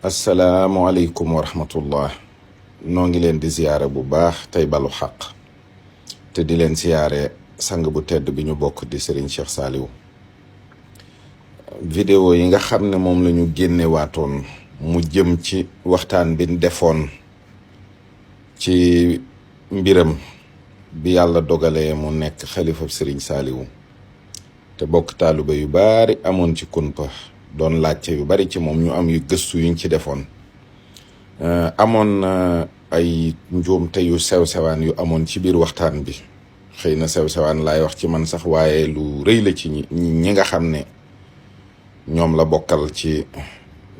asalaamualeykum wa rahmatullah. noo ngi leen di ziyaare bu baax tey balu xaq te di leen ziyaare sang bu tedd bi ñu bokk di Serigne Cheikh Saliou. vidéo yi nga xam ne moom la ñu génne waatoon mu jëm ci waxtaan bi defoon ci mbiram bi yàlla dogalee mu nekk xalifa Serigne Saliou te bokk taalibe yu bari amoon ci kunpa doon laajte yu bari ci moom ñu am yu gëstu yuñ ci defoon. amoon ay njuumte yu sew-sewaan yu amoon ci biir waxtaan bi xëy na sew-sewaan laay wax ci man sax waaye lu rëy la ci ñi nga xam ne ñoom la bokkal ci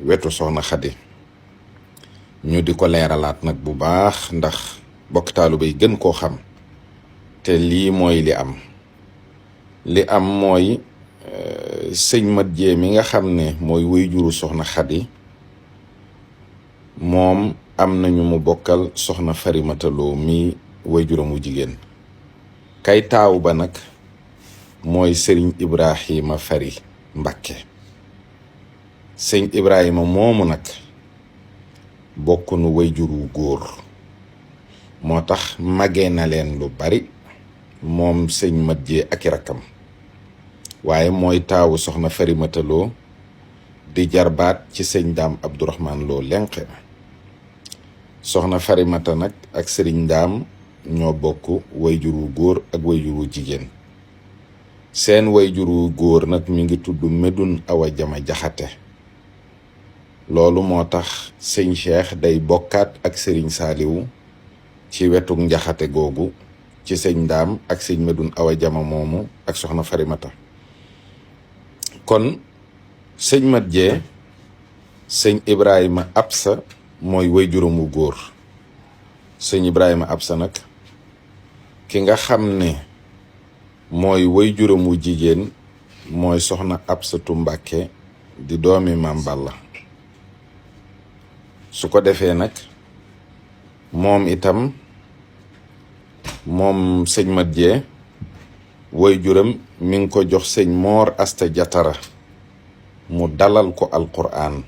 wetu soxna Xadi ñu di ko leeralaat nag bu baax ndax bokk taalibe yi gën koo xam te lii mooy li am mooy sëñ Mat Jee mi nga xam ne mooy waajuru soxna Xadi moom am nañu mu bokkal soxna Farimata Lo mi waajuram wu jigéen kay taaw ba nag mooy sëriñ Ibrahima Fari Mbakke. sëñ Ibrahima moomu nag bokk nu waajur wu góor moo tax magee na leen lu bari moom sëñ Mat Jee ak i rakkam waaye mooy taawu soxna Farimata Lo di jarbaat ci sëñ Daam Abdourahman Lo lenqe soxna Farimata nag ak sëriñ Daam ñoo bokk wayjur wu góor ak wayjur wu jigéen seen wayjur wu góor nag mi ngi tudd Medun Awa Jama Jaxate loolu moo tax sëñ Cheikh day bokkaat ak sëriñ Saaliwu ci wetuk njaxate googu ci sëñ Daam ak sëñ Medun Awa Jama moomu ak soxna Farimata kon sëñ Mat Jee sëñ Ibrahima Absa mooy wayjuram wu góor sëñ Ibrahima Absa nag ki nga xam ne mooy wayjuram wu jigéen mooy soxna Absatu Mbàkke di doomi Maam Balla su ko defee nag moom itam moom sëñ Mat Jee wayjuram mi ngi ko jox sëñ Moor Asta Jatara mu dalal ko alquran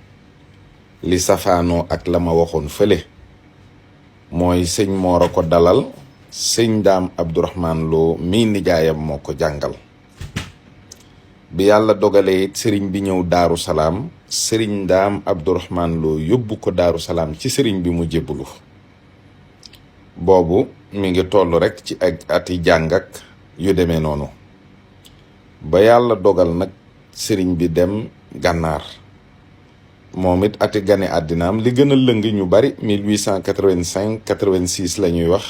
li safaanoo ak la ma waxoon fële mooy sëñ Moor a ko dalal sëñ Daam Abdourahman Lo mii nijaayam moo ko jàngal bi yàlla dogalee it sëriñ bi ñëw Daaru Salaam sëriñ Daam Abdourahman Lo yóbbu ko Daaru Salaam ci sëriñ bi mu jébbalu boobu mi ngi toll rek ci ak ati jàng ak yu demee noonu ba yàlla dogal nag sëriñ bi dem gànnaar moom it ati gane àddinaam li gën a lëng ñu bari 1885 86 la ñuy wax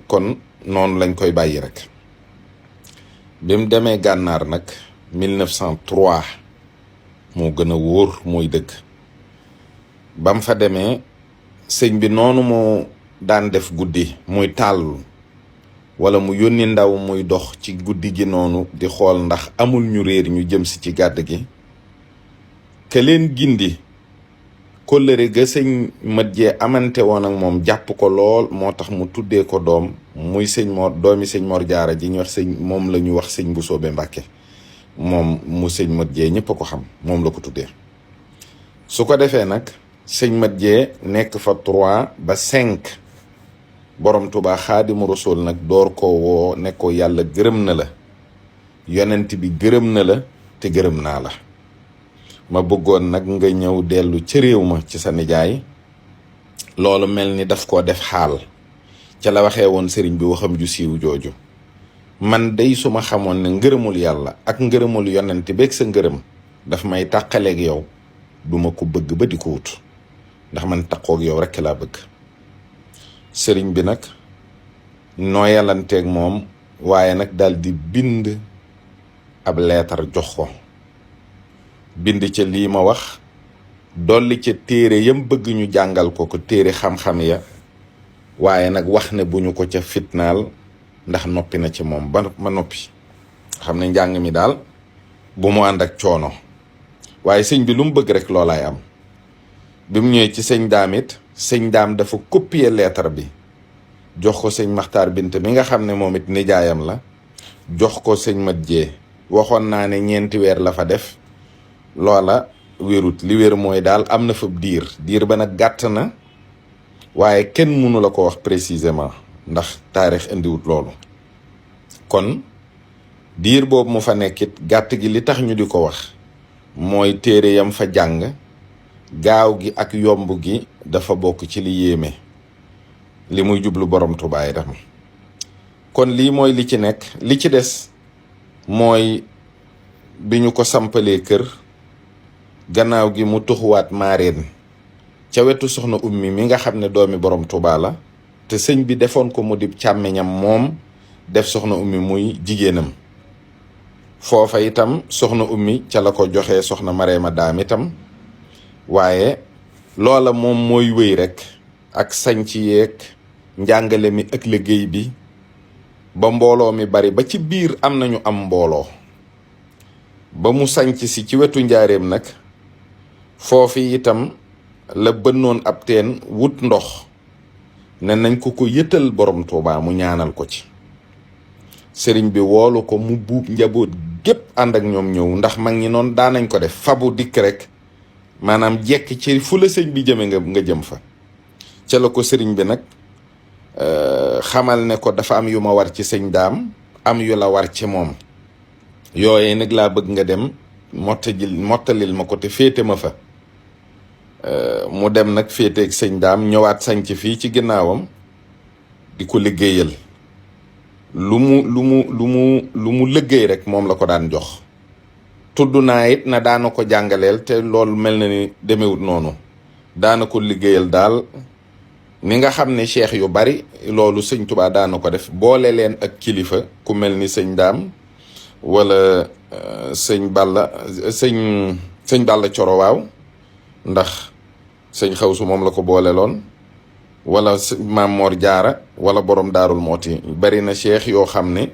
kon noonu lañ koy bàyyi rek bi mu demee gànnaar nag 1903 moo gën a wóor mooy dëgg bam fa demee sëñ bi noonu moo daan def guddi muy taal wala mu yónni ndaw muy dox ci guddi gi noonu di xool ndax amul ñu réer ñu jëm si ci gàdd gi ke leen gindi kóllëre ga sëñ Mat Jee amante woon ak moom jàpp ko lool moo tax mu tuddee ko doom muy sëñ Mor doomi sëñ Mor Jaara ji ñu wax sëñ moom la ñu wax sëñ bu soobe Mbàkke moom mu sëñ Mat Jee ñëpp a ko xam moom la ko tuddee su ko defee nag sëñ Mat Jee nekk fa 3 ba 5 borom Tuubaa Xaadimu Rasuul nag door ko woo ne ko yàlla gërëm na la yonent bi gërëm na la te gërëm naa la ma bëggoon nag nga ñëw dellu ca réew ma ci sa nijaay loolu mel ni daf koo def xaal ca la waxee woon sëriñ bi waxam ju siiw jooju man day su ma xamoon ne ngërëmul yàlla ak ngërëmul yonent beeg sa ngërëm daf may tàqaleeg yow duma ko bëgg ba di ko wut ndax man taqoog yow rekk laa bëgg sëriñ bi nag nooyalanteeg moom waaye nag daal di bind ab leetar jox ko bind ca lii ma wax dolli ca téere yam bëgg ñu jàngal ko téere xam-xam ya waaye nag wax ne bu ñu ko ca fitnaal ndax noppi na ci moom ba ma noppi xam ne njàng mi daal bu mu ànd ak coono waaye sëñ bi lu mu bëgg rek loolaay am bi mu ñëwee ci sëñ Daam it sëñ Daam dafa copier lettre bi jox ko sëñ Maxtaar Bint mi nga xam ne moom it nijaayam la jox ko sëñ Mat Jee waxoon naa ne 4 weer la fa def loola wérut. li wér mooy daal am na fa diir ba nag gàtt na, waaye kenn mënu la ko wax précisément ndax taarix indiwut loolu. kon diir boobu mu fa nekkit gàtt gi li tax ñu di ko wax mooy téere yam fa jàng gaaw gi ak yomb gi dafa bokk ci li yéeme, li muy jublu borom Tuubaa itam. kon lii mooy li ci nekk. li ci des mooy bi ñu ko sampalee kër, gannaaw gi mu tuxuwaat maareen ca wetu soxna ummi mi nga xam ne doomi borom Tuubaa la, te sëñ bi defoon ko mu di càmmiñam moom, def soxna ummi muy jigéenam. foofa itam soxna ummi ca la ko joxee soxna Mareema Daam itam. waaye loola moom mooy wéy rek ak sañc yeeg njàngale mi ak liggéey bi ba mbooloo mi bari ba ci biir am nañu am mbooloo. ba mu sañc si ci wetu njaareem nag, foofi itam la bënnoon ab teen wut ndox ne nañ ko yëtal borom Tuubaa mu ñaanal ko ci. sëriñ bi woolu ko mu buub njaboot gépp ànd ak ñoom ñëw, ndax mag ñi noonu daanañ ko def, fabu dikk rek maanaam jekk ci fu la sëñ bi jëme nga jëm fa. ca la ko sëriñ bi nag xamal ne ko dafa am yu ma war ci sëñ daam, am yu la war ci moom. yooye nag laa bëgg nga dem mottalil ma ko te féete ma fa. mu dem nag féeteeg sëñ daam, ñëwaat sañc fii ci ginnaawam di ko liggéeyal. lu mu liggéey rek moom la ko daan jox. tudd naa it na daana ko jàngaleel, te loolu mel na ni demewut noonu. daana ko liggéeyal daal ni nga xam ne cheikh yu bari loolu sëñ Tuubaa daana ko def, boole leen ak kilifa ku mel ni sëñ daam wala sëñ Balla Coro waaw, ndax sëñ Xawsu moom la ko boole loon, wala Maam Moor Jaara wala borom Daarul Mooti. bari na cheikh yoo xam ne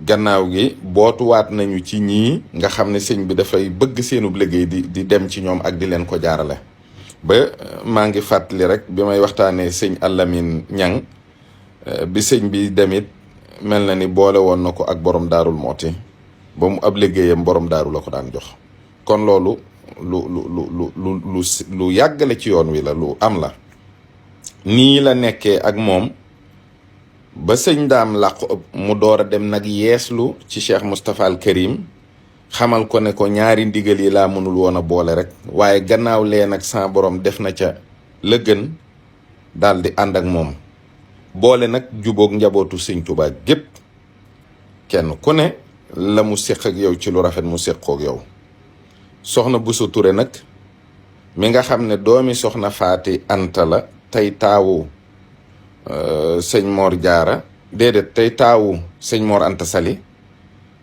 gannaaw gi bootuwaat nañu ci ñii nga xam ne sëñ bi dafay bëgg seenub liggéey di dem ci ñoom ak di leen ko jaarale. ba maa ngi fàttali rek bi may waxtaanee sëñ Alamin Ñang bi sëñ bi demit mel na ni boole woon na ko ak borom Daarul Mooti ba mu ab liggéeyam borom daaru la ko daan jox. kon loolu lu yàggale ci yoon wi la, lu am la. nii la nekkee ak moom ba sëñ daam làqu mu door a dem nag yeeslu ci Cheikh Moustapha al Karim, xamal ko ne ko ñaari ndigal yi laa mënul woon a boole rek, waaye gannaaw lee nag sa borom def na ca la gën, daal di ànd ak moom. boole nag jubóog njabootu sëñ Tuubaa gépp, kenn ku ne la mu séq ak yow ci lu rafet mu séqoog yow. soxna Buso Ture nag mi nga xam ne doomi soxna Faati Anta la, tey taawu sëñ Mor Jaara, déedéet tey taawu sëñ Mor Anta Sali,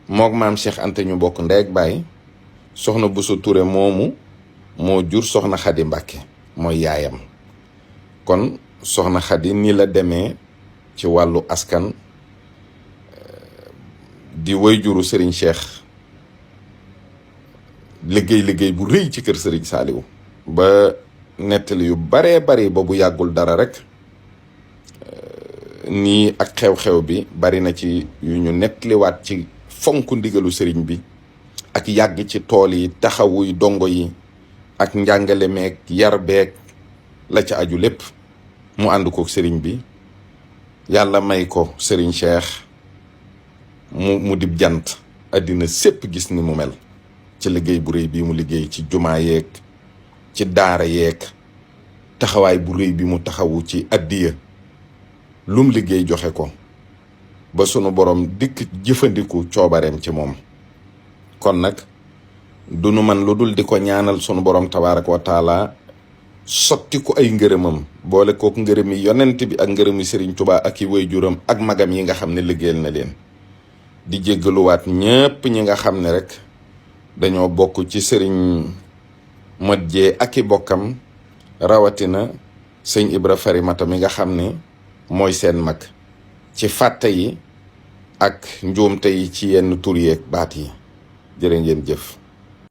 mook maam Cheikh Anta ñu bokk ndey ak baay. soxna Buso Ture moomu moo jur soxna Xadi Mbàkke, mooy yaayam. kon soxna Xadi ni la demee ci wàllu askan, di way juru sëriñ Cheikh, liggéey bu rëy ci kër sëriñ Saaliwu, ba nettali yu baree bari ba bu yàggul dara rek nii ak xew-xew bi bari na ci yu ñu nettaliwaat ci fonk ndigalu sëriñ bi ak yàgg ci tool yi, taxawuy dongo yi ak njàngale meeg yar beeg la ca aju lépp mu ànd ko sëriñ bi. yàlla may ko sëriñ Cheikh mu dib jant, àddina sépp gis ni mu mel ci liggéey bu rëy bi mu liggéey ci jumaa yeeg ci daara yeeg taxawaay bu rëy bi mu taxawu ci addiya, lum liggéey joxe ko ba sunu borom dikk jëfandiku coobareem ci moom. kon nag du nu man lu dul di ko ñaanal sunu borom tabaaraka wa taala sotti ko ay ngërëmam, boole kook ngërëmi yonent bi ak ngërëmi Sëriñ Tuubaa ak i waajuram ak magam yi nga xam ne liggéeyal na leen. di jéggaluwaat ñépp ñi nga xam ne rek dañoo bokk ci sëriñ Mat Jee ak i bokkam, rawatina sëñ Ibra Farimata mi nga xam ne mooy seen mag, ci fàtte yi ak njuumte yi ci yenn tur yeeg baat yi. jërë ngeen jëf.